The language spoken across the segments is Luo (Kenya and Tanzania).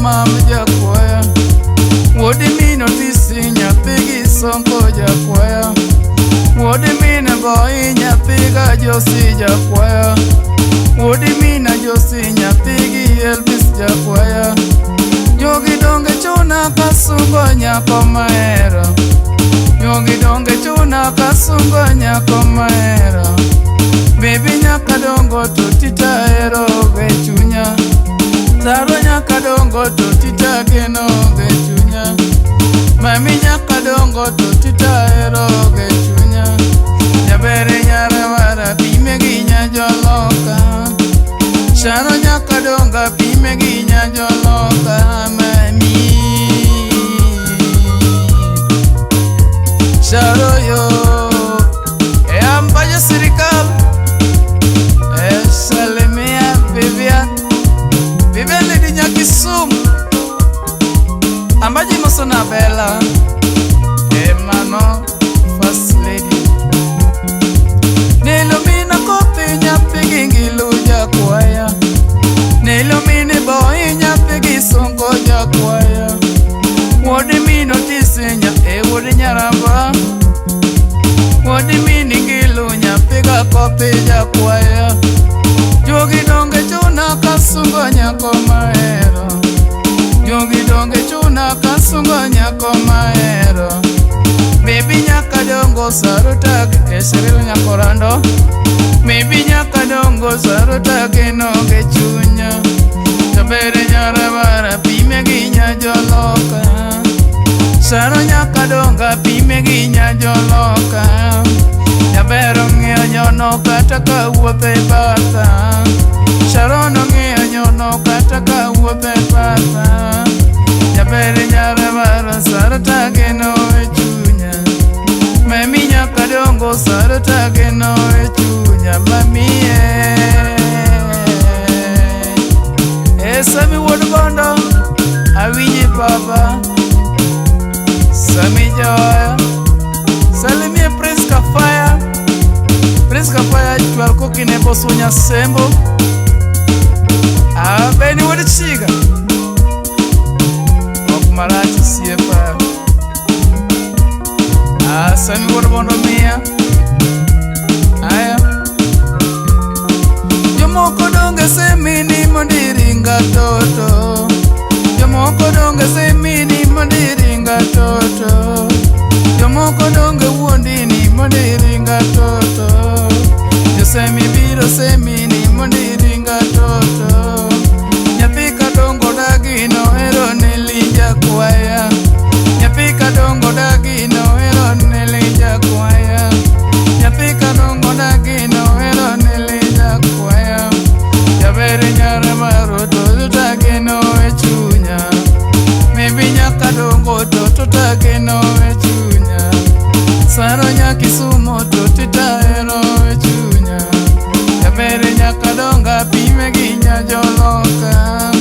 mam jakwaya. Wuod mino tisi nyathi gi sonko jakwaya. Wuod mine boy nyathi ga Josi jakwaya. Wuod mina Josi nyathi gi Elvis jakwaya. Jogi donge chuna kasungo nyako mahero. Jogi donge chuna kasungo nyako mahero. Baby nyaka dongo to tita hero ge chunya. Saro nyaka dongo to tita geno ge chunya. Mami nyaka dongo to tita hero ge chunya. Jabere nyara mara pime gi nya joloka. Sharo nyaka donga pime gi nya joloka mami. Sharo yo e ambayo sirikal. E salimia Vivian. Vivian lady Nyakisumu. Ambaji mosona Bella. E mano first lady. Nilumina kopi nyathi gi ngilu jakwaya. Nilumini boy nyathi gi sonko jakwaya. Wuod mino tisinya e wuod nyaramba. Wuod mini ngilu nyathi ga kopi jakwaya. Jogi donge chuna kasungo nyako mahero. Jogi donge chuna kasungo nyako mahero. Baby nyaka dongo sarutag e Cyril nyakorando. Baby nyaka dongo sarutag no ge chunya. Jabere nyara bara pime gi nya joloka. Saro nyaka donga pime gi nya joloka. Jabero ng'iyo nyono kata ka wuotho e batha. Sharon ong'iyo nyono kata ka wuotho e batha. Jabere nyara bara sarutag no e chunya. Mami nyaka dongo sarutag no e chunya mami e. E Sami wuod Bondo awinji baba. Sami Joya. Salimie Prince Kafaya. Prince Kafaya chwal kokine bosunya sembo. Abeni wuod Chiga. Ok marach osiepa. Sami wuod Bondo miya. Aya. Jomoko donge semini mondiringa toto. Jomoko donge semini mondiringa toto. Jomoko donge wuondini mondiringa toto. Josemi biro semini mondiringa toto. Nyathi kadongo dagino ero neli jakwaya. Nyathi kadongo dagino ero neli jakwaya. Nyathi kadongo dagino ero neli jakwaya. Jabere nyara maro to tageno e chunya. Maybe nyaka dongo to tageno e chunya. Saro nyakisumo to tita ero e chunya. Jabere nyaka donga pime gi nya joloka.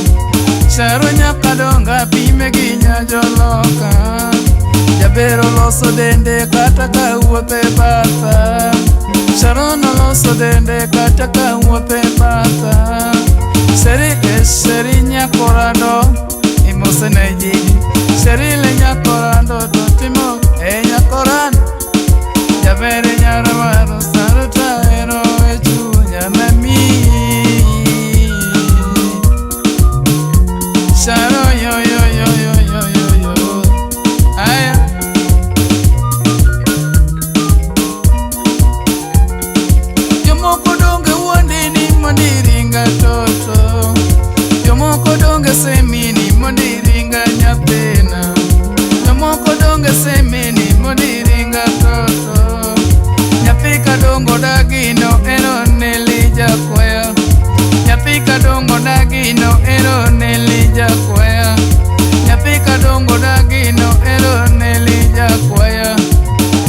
Saro nyaka donga pime gi nya joloka. Jabero loso dende kata ka wuotho e batha. Sharon oloso dende kata ka wuotho e batha. Seri e seri nyakorando imose ne ji. Seri le nyakorando to timo e nyakorando. Jabere nyara maro saruta ero e chunya mami. Sharo yo yo yo yo yo yo yo. Aya. Jomoko donge wuondini mondiringa toto. Jomoko donge semini mondiringa nyathina. Jomoko donge semini mondiringa toto. Nyathi kadongo dagino ero neli jakwaya. Nyathi kadongo dagino ero neli jakwaya. Nyathi kadongo dagino ero neli jakwaya.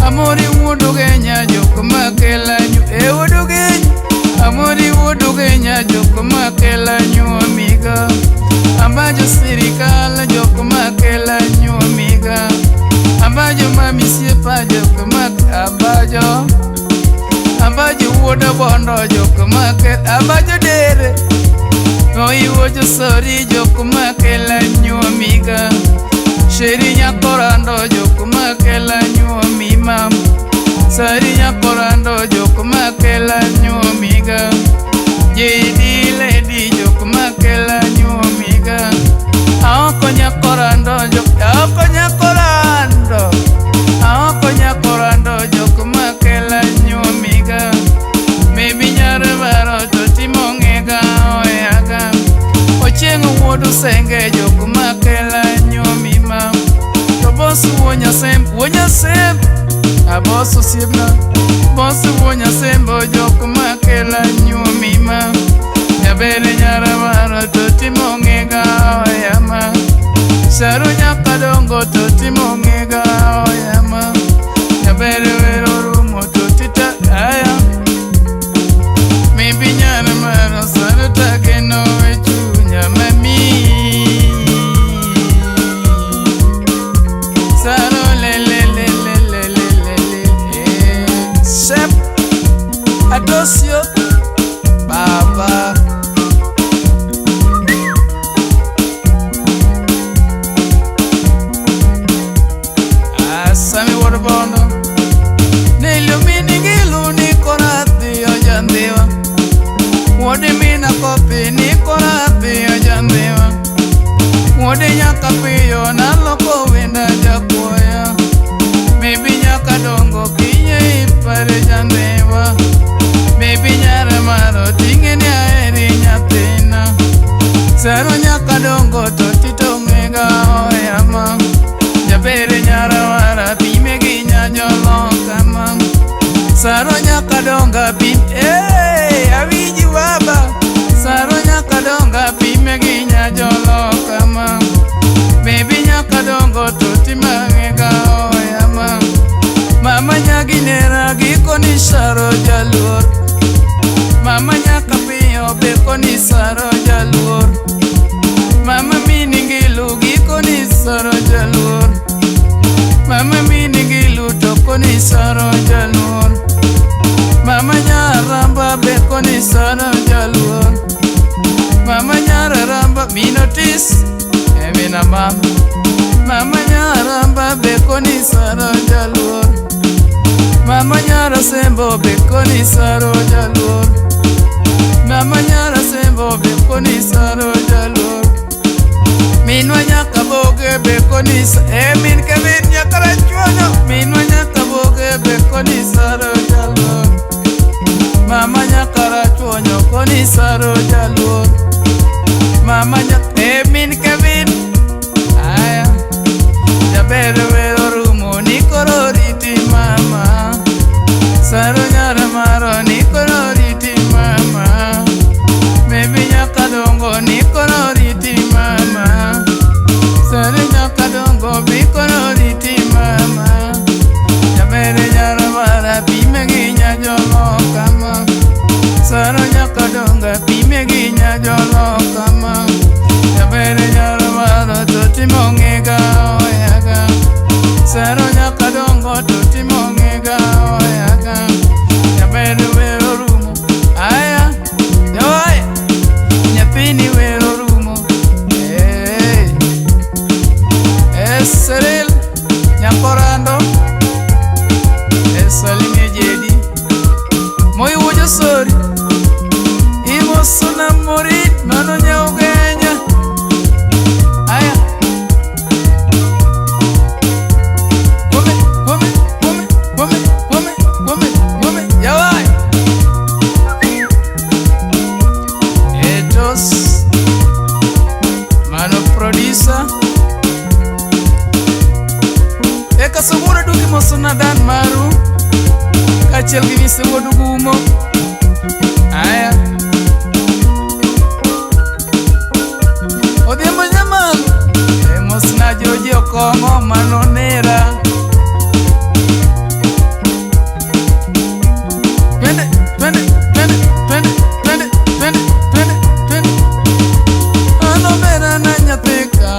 Amori wuod Ugenya jok makela nyu e wuod Ugenya. Amori wuod Ugenya jok makela nyu amiga. Ambajo sirikal jok makela nyu amiga. Ambajo mami siepa jok mak ambajo. Ambajo wuod Bondo jok make ambajo dere. Oiwo jo sori jok makela nyu Sheri nyakorando jok makela nyuomi mam. Sari nyakorando jok makela nyuomiga. JD lady jok makela nyuomiga. Aoko nyakorando jok, aoko nyakorando. Aoko nyakorando jok makela nyuomiga. Maybe nyarvaro to timongega oyaga. Ochieng' wuod Usenge jok makela nyuomi mam. To boss wuo nyasembo, wuo nyasembo. Abos osiepna, boss wuo nyasembo jok makela nyuomi ma. Nyabere nyarawaro to timongega oyama. Saru nyakadongo to timongega oyama. Nyabere wero rumo to tita aya. Maybe nyaramaro saru tageno e chunya mami. Saru le le le le le le le le. Sep Adosio Baba. Asami warbondo Nilumini ni korathi ojandiwa. Wode mina kopi ni korathi ojandiwa. Wode nyaka piyo naloko wenda jakuoya. Maybe nyaka dongo kinye ipare jandewa. Maybe nyara maro tinge ni aheri nyathina. Sero nyaka dongo to tito ngega oyama. Jabere nyara wara pime gi nyajolo kama. Saro nyaka donga pim, eh, awinji baba. Saro nyaka donga pime gi nyajolo kama. Baby nyaka dongo to timangega oyama. Mama nyaginera gikoni saro jaluor. Mama nyaka piyo be koni saro jaluor. Mama mini ngilu gikoni saro jaluor. Mama mini ngilu to koni saro jaluor. Mama nyaramba be koni saro jaluor. Mama nyaramba minotis emina mama. Mama nyaramba be koni saro jaluor. Mama nyara sembo be koni saro jaluor. Mama nyara sembo be koni saro jaluor. Minwa nyaka boge be koni min kevin nyaka rachuonyo. Minwa nyaka boge be koni saro jaluor. Mama nyaka rachuonyo koni saro jaluor. Mama nyaka min kevin aya. Jaber wero rumo ni koro riti mama. Saro nyara maro ni koro riti mama. Maybe nyaka dongo ni koro riti mama. Saro nyaka dongo bi koro riti mama. Jabere nyara mara pime gi nyajolo kama. Saro nyaka donga pime gi nyajolo kama. Jabere nyara mara to timongega oyaga. Saro nyaka dongo to timongega oyaga. Jabere wero rumo aya jawaya. Nyathini wero rumo eh. Eseril nyakorando esalimie jedi moi wuojo sori imosona morit mano nyaugenya aya. Wome wome wome wome wome wome wome jawai etos mano producer Eka sugura duki mosona dan maru kaachiel gi mise wuod Gumo aya. Odhiambo nyamal e mosna joji okong'o mano nera. Twende twende twende twende twende twende twende twende. Ano bera na nyathi ka